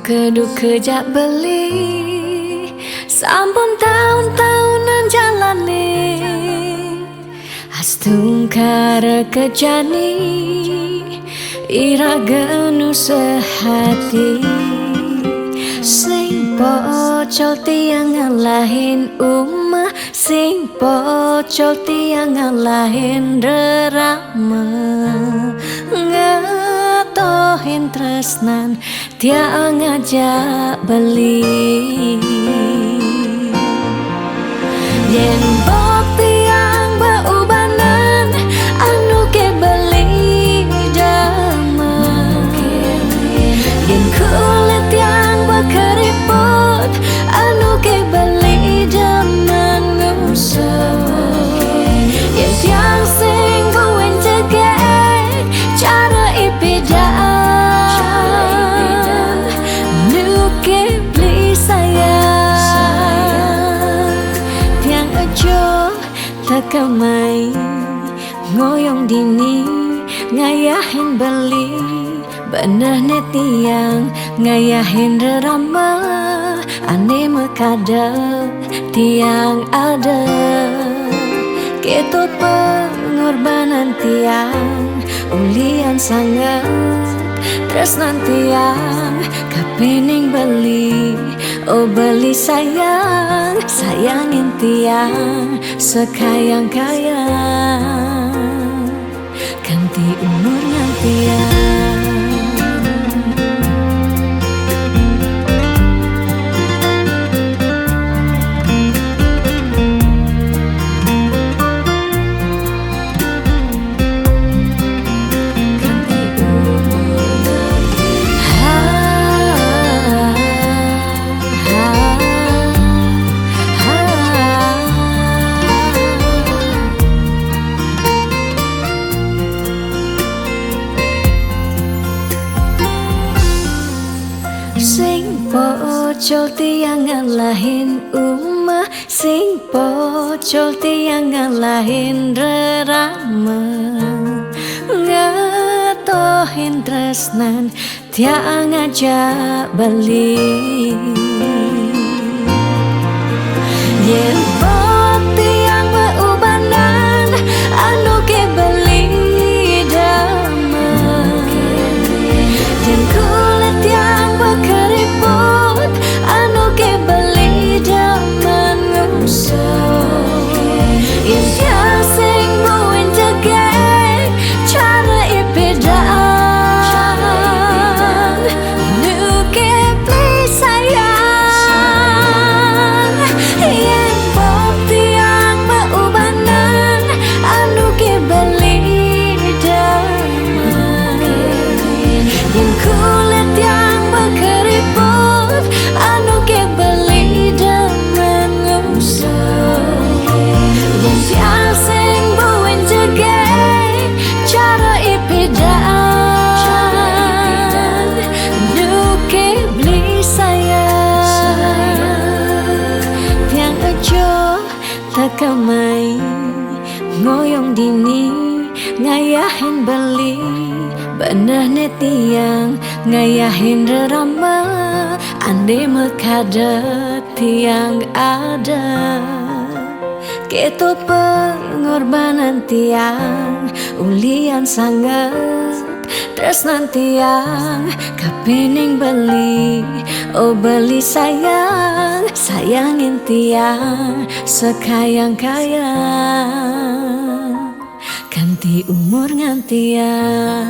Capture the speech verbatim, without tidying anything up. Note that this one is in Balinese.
Keduke jak beli, sampun taun-taunan jalane. Astungkara kejani, iraga nu sehati. Sing pocol tiang ngalahin umah, sing pocol tiang ngalahin rerama. Ngatohin tresnan tiang ngajak beli. Yen bok tiang beubanan, anu ke beli damang. Yen kulit tiang bekeriput, anu ke beli damang ngusuk. Yen tiang sing buin jegek, cara ipidan, nu ke beli sayang. Tiang ojo tekemai, ngoyong dini, ngayahin beli. Beneh ne tiang ngayahin rerama, ane mekada tiang ada. Keto pengorbanan tiang, ulian sanget tresnan tiang kapining beli. Oh beli sayang, sayangin tiang sekayang-kayang. Kanti umur ngantiang. Sing pocol tiang ngalahin umah, sing pocol tiang ngalahin rerama. Ngatohin tresnan tiang ngajak beli. Yen bok tiang beubanan, anu ke beli damang. Yen kulit tiang bekeriput, anu ke beli damang ngusuk. Yen tiang sing buin jegek, cara ipidan, nu ke beli sayang. Yen bok tiang beubanan, anu ke beli damang. Yen kulit tiang bekeriput, anu ke beli damang ngusuk. Yen tiang sing buin jegek, cara ipidan, nu ke beli sayang. Tiang ojo tekemai, ngoyong dini, ngayahin beli. Beneh ne tiang ngayahin rerama, ane mekada tiang ada. Keto pengorbanan tiang, ulian sanget tresnan tiang kapining beli. Oh beli sayang, sayangin tiang sekayang-kayang. Kanti umur ngantiang.